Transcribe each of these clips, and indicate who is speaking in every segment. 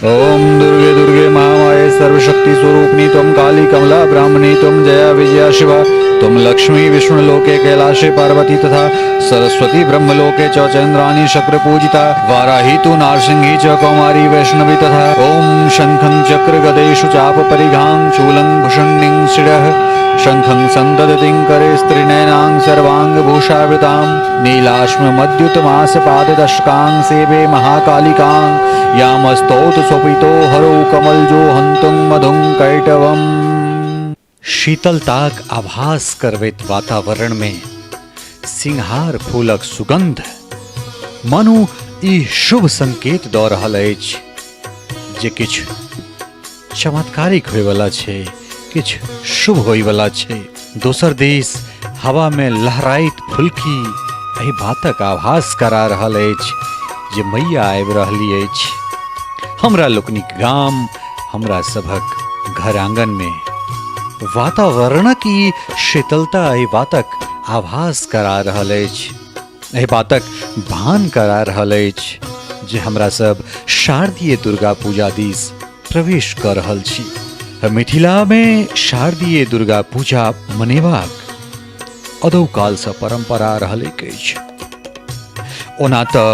Speaker 1: ओम दुर्गे दुर्गे महामाये सर्वशक्ति स्वरूपिणी त्वं काली कमला ब्राह्मणी त्वं जया विजया शिवा त्वं लक्ष्मी विष्णुलोके कैलाशे पार्वती तथा सरस्वती ब्रह्मलोके च चन्द्राणी शक्रपूजिता वाराही तु नारसिंही च कौमारी वैष्णवी तथा ॐ शङ्खं चक्रगदेषु चाप परिघां शूलं भुषण्डिं शिरः शङ्खं सन्ददतिं करे स्त्रीनयनां सर्वाङ्गभूषावृतां नीलाश्ममद्युतमासपाददशकां सेवे महाकालिकां यामस्तौत स्वपितो हरौ कमलजो हन्तुं मधुं कैटवम्। शीतलताक आभास करबैत वातावरणमे सिंहार फूलक सुगंध मानू ई शुभ संकेत दऽ रहल अछि जे किछु चमत्कारिक होइवला छै, किछु शुभ होइवला छै। दोसर दिस हवामे लहराइत फुलकी एहि बातक आभास करा रहल अछि जे मैया आबि रहली अछि हमरा लोकनिक गाम, हमरा सभक घर आंगनमे। वातावरणक ई शीतलता एहि बातक आभास करा रहल अछि, एहि बातक भान करा रहल अछि जे हमरा सब शारदीय दुर्गा पूजा दिस प्रवेश कऽ रहल छी। मिथिलामे शारदीय दुर्गा पूजा मनेबाक अदौ कालसँ परम्परा रहलैक अछि। ओना तऽ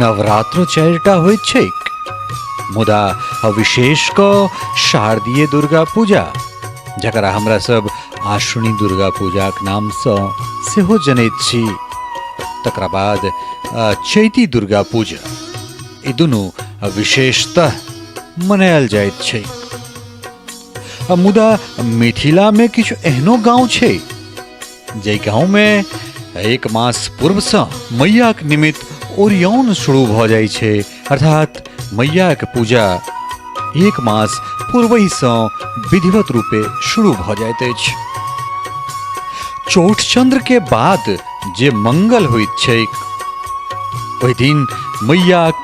Speaker 1: नवरात्र चारिटा होइत छैक, मुदा विशेष कऽ शारदीय दुर्गा पूजा, जकरा हमरा सब आश्विनी दुर्गा पूजाक नामसँ सेहो जनैत छी, तकरा बाद चैती दुर्गा पूजा, ई दुनू विशेषतः मनायल जाइत छै। मुदा मिथिलामे किछु एहनो गाँव छै जाहि गाँवमे एक मास पूर्वसँ मैयाक निमित्त ओरियान शुरू भऽ जाइ छै, अर्थात मैयाक पूजा एक मास पूर्वहिसँ विधिवत रूपे शुरू भऽ जाइत अछि। चौठचंद्र के बाद जे मंगल होइत छैक ओहि दिन मैयाक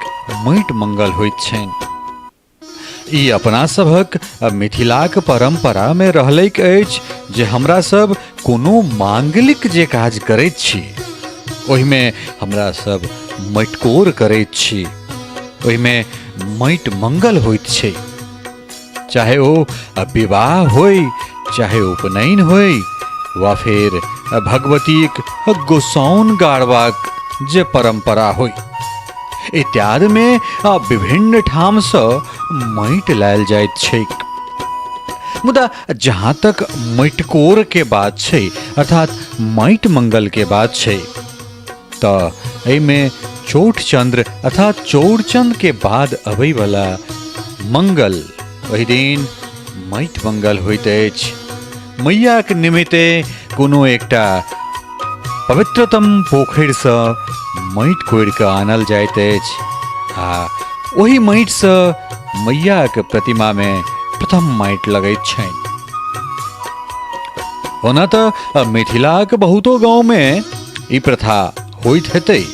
Speaker 1: माटि मंगल होइत छनि। ई अपना सभक मिथिलाक परम्परामे रहलैक अछि जे हमरा सब कोनो मांगलिक जे काज करैत छी ओहिमे हमरा सब मटिकोर करैत छी, ओहिमे माटि मंगल होइत छै, चाहे ओ विवाह होय, चाहे उपनयन होय, वा फेर भगवतीक गोसाउन गाड़बाक जे परम्परा होय इत्यादिमे विभिन्न ठामसँ माटि लायल जाइत छैक। मुदा जहाँ तक मटिकोर के बात छै, अर्थात माटि मंगल के बात छै, तऽ एहिमे चौठचंद्र अर्थात चौड़चन के बाद अबैवला मंगल, ओहि दिन माटि मंगल होइत अछि। मैयाक निमित्ते कोनो एकटा पवित्रतम पोखरिसँ माटि कोरि कऽ आनल जाइत अछि आ ओहि माटिसँ मैयाक प्रतिमामे प्रथम माटि लगैत छनि। ओना तऽ मिथिलाक बहुतो गाँवमे ई प्रथा होइत हेतै,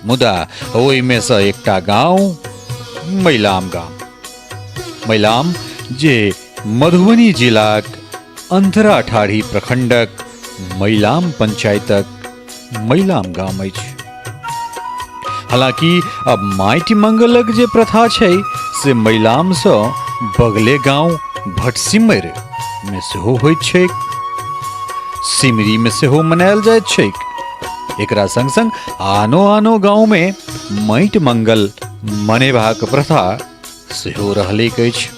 Speaker 1: मुदा ओहिमे सँ एकटा गाँव मैलाम गाम, मैलाम जे मधुबनी जिलाक अंधराठाढ़ी प्रखंडक मैलाम पंचायतक मैलाम गाम अछि। हालांकि अब माटि मंगलक जे प्रथा छै से मैलामसँ बगले गाँव भटसिमैर मे सेहो होइत छैक, सिमरी मे सेहो मनायल जाइत छैक। एकरा संग संग आनो आनो गाँव मे माटि मंगल मनेबाक प्रथा सेहो रहलैक अछि।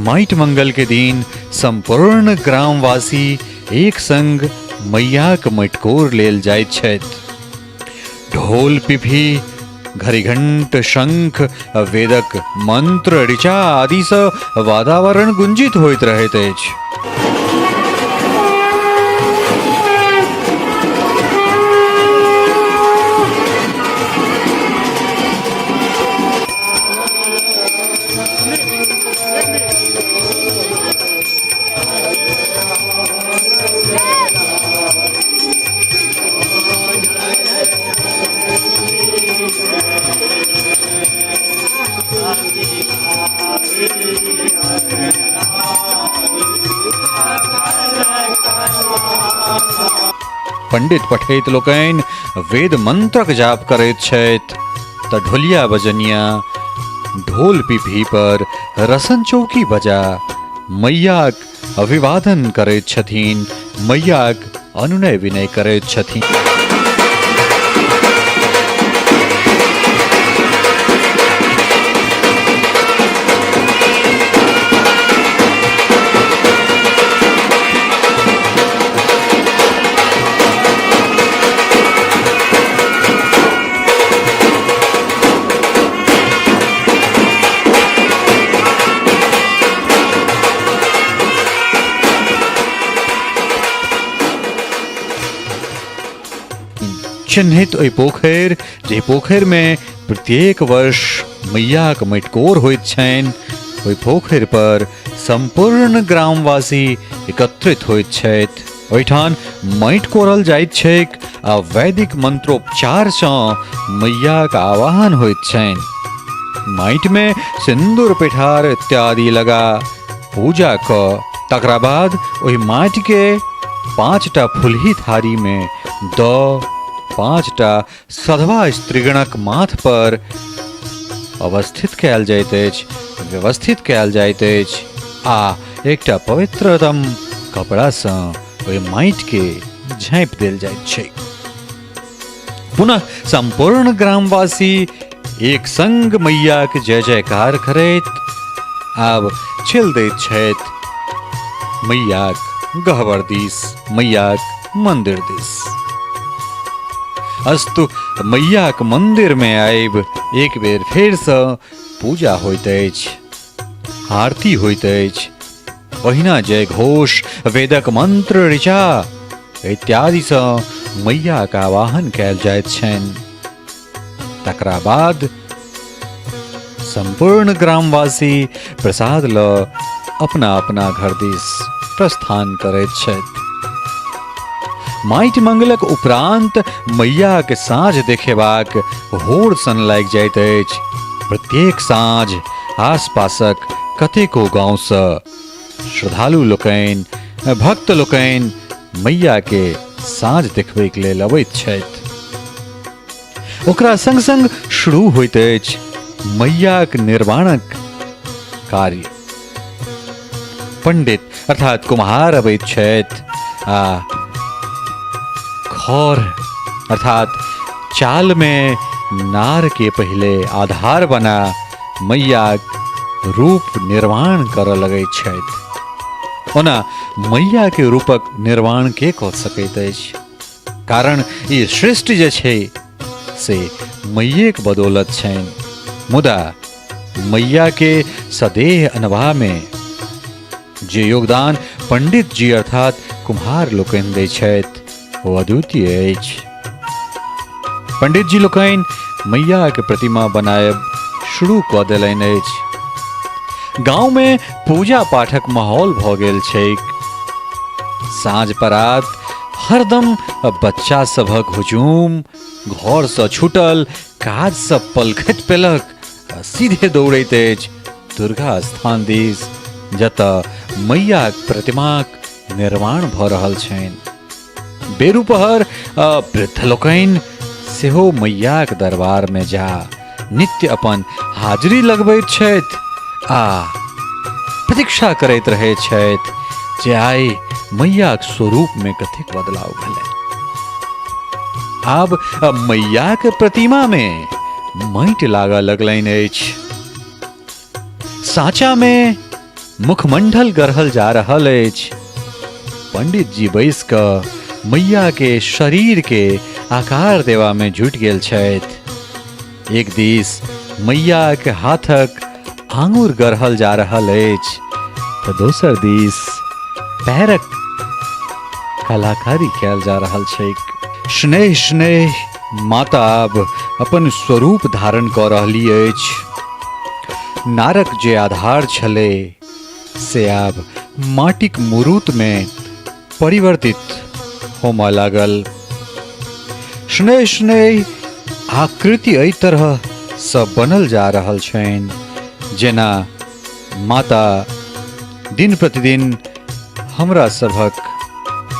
Speaker 1: माटि मंगल के दिन संपूर्ण ग्रामवासी एक संग मैयाक मटिकोर लेल जाइत छथि। ढोल पिपही, घड़ीघंट, शंख, वेदक मंत्र, ऋचा आदि सँ वातावरण गुंजित होइत रहैत अछि। पंडित पठैत लोकनि वेद मंत्रक जाप करैत छथि तऽ ढोलिया बजनिया ढोल पिपही पर रसन चौकी बजा मैयाक अभिवादन करैत छथिन, मैयाक अनुनय विनय करैत छथिन। चिन्हित ओहि पोखरि, जे पोखरिमे प्रत्येक वर्ष मैयाक मटिकोर होइत छनि, ओहि पोखरि पर सम्पूर्ण ग्रामवासी एकत्रित होइत छथि। ओहिठाम माटि कोरल जाइत छैक आ वैदिक मंत्रोच्चारसँ मैयाक आवाहन होइत छनि। माटिमे सिन्दूर पिठार इत्यादि लगा पूजा कऽ तकरा बाद ओहि माटिके 5टा फुलही थारीमे दऽ 5टा सधवा स्त्रीगणक माथ पर अवस्थित कयल जाइत अछि, व्यवस्थित कयल जाइत अछि आ एकटा पवित्रतम कपड़ासँ ओहि माटिके झाँपि देल जाइत छैक। पुनः सम्पूर्ण ग्रामवासी एक संग मैयाक जय जयकार करैत आब चलि दैत छथि मैयाक गहबर दिस, मैयाक मंदिर दिस। अस्तु, मैयाक मंदिर में आबि एक बेर फेरसँ पूजा होइत अछि, आरती होइत अछि। ओहिना जय घोष, वेदक मंत्र, ऋचा इत्यादिसँ मैयाक आवाहन कयल जाइत छनि। तकरा बाद सम्पूर्ण ग्रामवासी प्रसाद लऽ अपना अपना घर दिस प्रस्थान करैत छथि। माटि मंगलक उपरांत मैयाक साँझ देखेबाक होड़ सन लागि जाइत अछि। प्रत्येक साँझ आसपासक कतेको गाँवसँ श्रद्धालु लोकनि, भक्त लोकनि मैयाके साँझ देखबैके लेल अबैत छथि। ओकरा संग संग शुरू होइत अछि मैयाक निर्माणक कार्य। पंडित अर्थात कुम्हार अबैत छथि आ खर अर्थात चाल में नार के पहिले आधार बना मैयाक रूप निर्माण करऽ लगैत छथि। ओना मैया के रूपक निर्माण के कऽ सकैत अछि, कारण ई सृष्टि जे छै से मैयेक बदौलत छनि। मुदा मैया के सदेह अनबामे जे योगदान पंडित जी अर्थात कुम्हार लोकनि दै छथि ओ अद्वितीय अछि। पंडित जी लोकनि मैयाके प्रतिमा बनायब शुरू कऽ देलनि अछि। गाँवमे पूजा पाठक माहौल भऽ गेल छैक। साँझ परात हरदम बच्चा सभक हुजूम घरसँ छूटल काज सब पलखति पेलक आ सीधे दौड़ैत अछि दुर्गा स्थान दिस, जतऽ मैयाक प्रतिमाक निर्माण भऽ रहल छनि। बेरुपहर वृद्ध लोकनि सेहो मैयाक दरबारमे जा नित्य अपन हाजिरी लगबैत छथि आ प्रतीक्षा करैत रहैत छथि जे आइ मैयाक स्वरूपमे कतेक बदलाव भेलै। आब मैयाक प्रतिमामे माटि लागऽ लगलनि अछि। साँचामे मुखमंडल गढ़ल जा रहल अछि। पंडित जी बैस कऽ मैया के शरीर के आकार देवा में जुटि गेल छथि। एक दिस मैया के हाथक आंगुर गढ़ल जा रहल अछि तऽ दोसर दिस पैरक कलाकारी कयल जा रहल छैक। स्नेह स्नेह माता आब अपन स्वरूप धारण कऽ रहली अछि। नारक जे आधार छलै से आब माटिक मुरूतमे परिवर्तित होमय लागल। स्नेह स्नेह आकृति एहि तरहसँ बनल जा रहल छनि जेना माता दिन प्रतिदिन हमरा सभक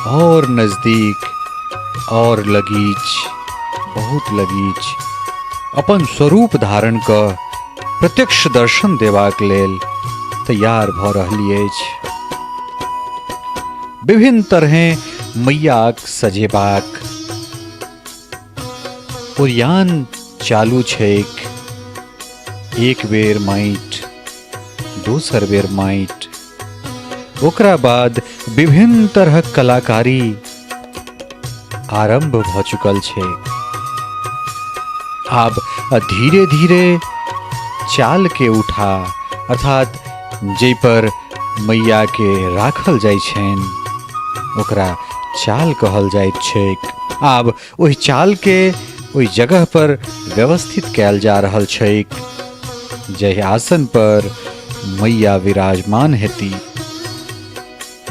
Speaker 1: और नजदीक और लगीच, बहुत लगीच अपन स्वरूप धारण कऽ प्रत्यक्ष दर्शन देबाक लेल तैयार भऽ रहली अछि। विभिन्न तरहें मैयाक सजेबाक ओरियान चालू छैक। एक बेर माटि, दोसर बेर माटि, ओकरा बाद विभिन्न तरहक कलाकारी आरम्भ भऽ चुकल छै। आब धीरे धीरे चाल के उठा, अर्थात जाहि पर मैया के राखल जाइ छनि ओकरा चाल कहल जाइत छैक, आब ओहि चाल के ओहि जगह पर व्यवस्थित कयल जा रहल छैक जाहि आसन पर मैया विराजमान हेती।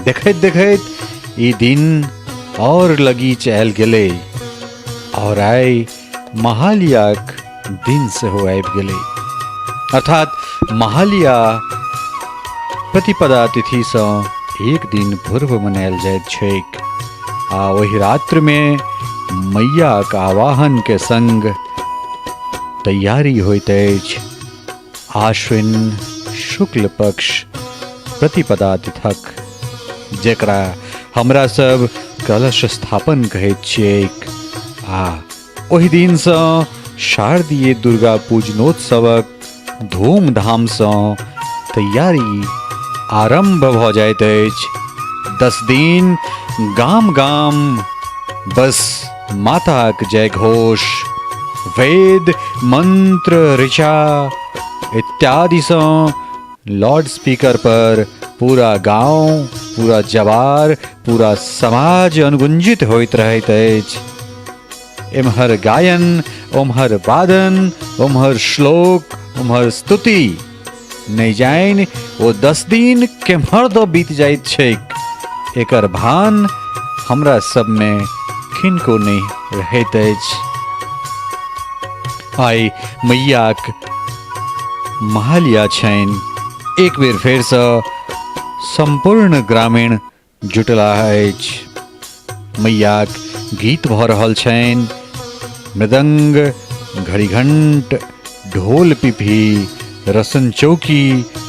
Speaker 1: देखैत देखैत ई दिन और लगीच आयल गेलै और आइ महालियाक दिन सेहो आबि गेलै, अर्थात महालिया प्रतिपदा तिथिसँ एक दिन पूर्व मनायल जाइत छैक आ ओहि रात्रिमे मैयाक आवाहन के संग तैयारी होइत अछि। आश्विन शुक्ल पक्ष प्रतिपदा तिथक, जकरा हमरा सब कलश स्थापन कहैत छियैक, आ ओहि दिनसँ शारदीय दुर्गा पूजनोत्सवक धूमधामसँ तैयारी आरम्भ भऽ जाइत अछि। 10 दिन गाम गाम बस माताक जय घोष, वेद मंत्र ऋचा इत्यादिसँ लाउड स्पीकर पर पूरा गांव, पूरा जवार, पूरा समाज अनुगुंजित होइत रहैत अछि। एम्हर गायन, ओम्हर वादन, ओम्हर श्लोक, ओम्हर स्तुति, नहि जानि ओ 10 दिन केम्हर दऽ बीत जाइत छैक, एकर भान हमरा सबमे किनको नहि रहैत अछि। आइ मैयाक महालिया छनि। एक बेर फेरसँ सम्पूर्ण ग्रामीण जुटलाह अछि। मैयाक गीत भऽ रहल छनि। मृदंग, घड़ीघंट, ढोल पिपही, रसन चौकी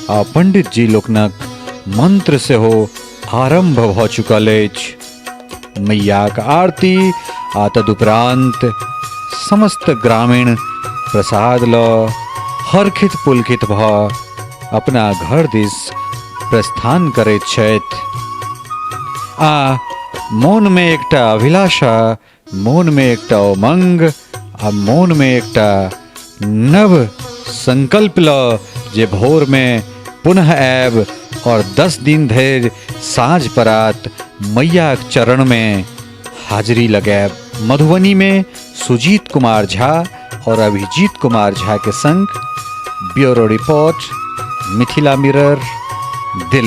Speaker 1: आ पंडित जी लोकनक मंत्र सेहो आरम्भ भऽ चुकल अछि। मैयाक आरती आ तदुपरांत समस्त ग्रामीण प्रसाद लऽ हर्खित पुलकित भऽ अपना घर दिस प्रस्थान करैत छथि आ मोनमे एकटा अभिलाषा, मोनमे एकटा उमंग आ मोनमे एकटा नव संकल्प लऽ जे भोरमे पुनः आयब और 10 दिन धरि साँझ परात मैयाक चरणमे हाजिरी लगायब। मधुबनीमे सुजीत कुमार झा और अभिजीत कुमार झा के संग bureau report, Mithila mirror, Delhi.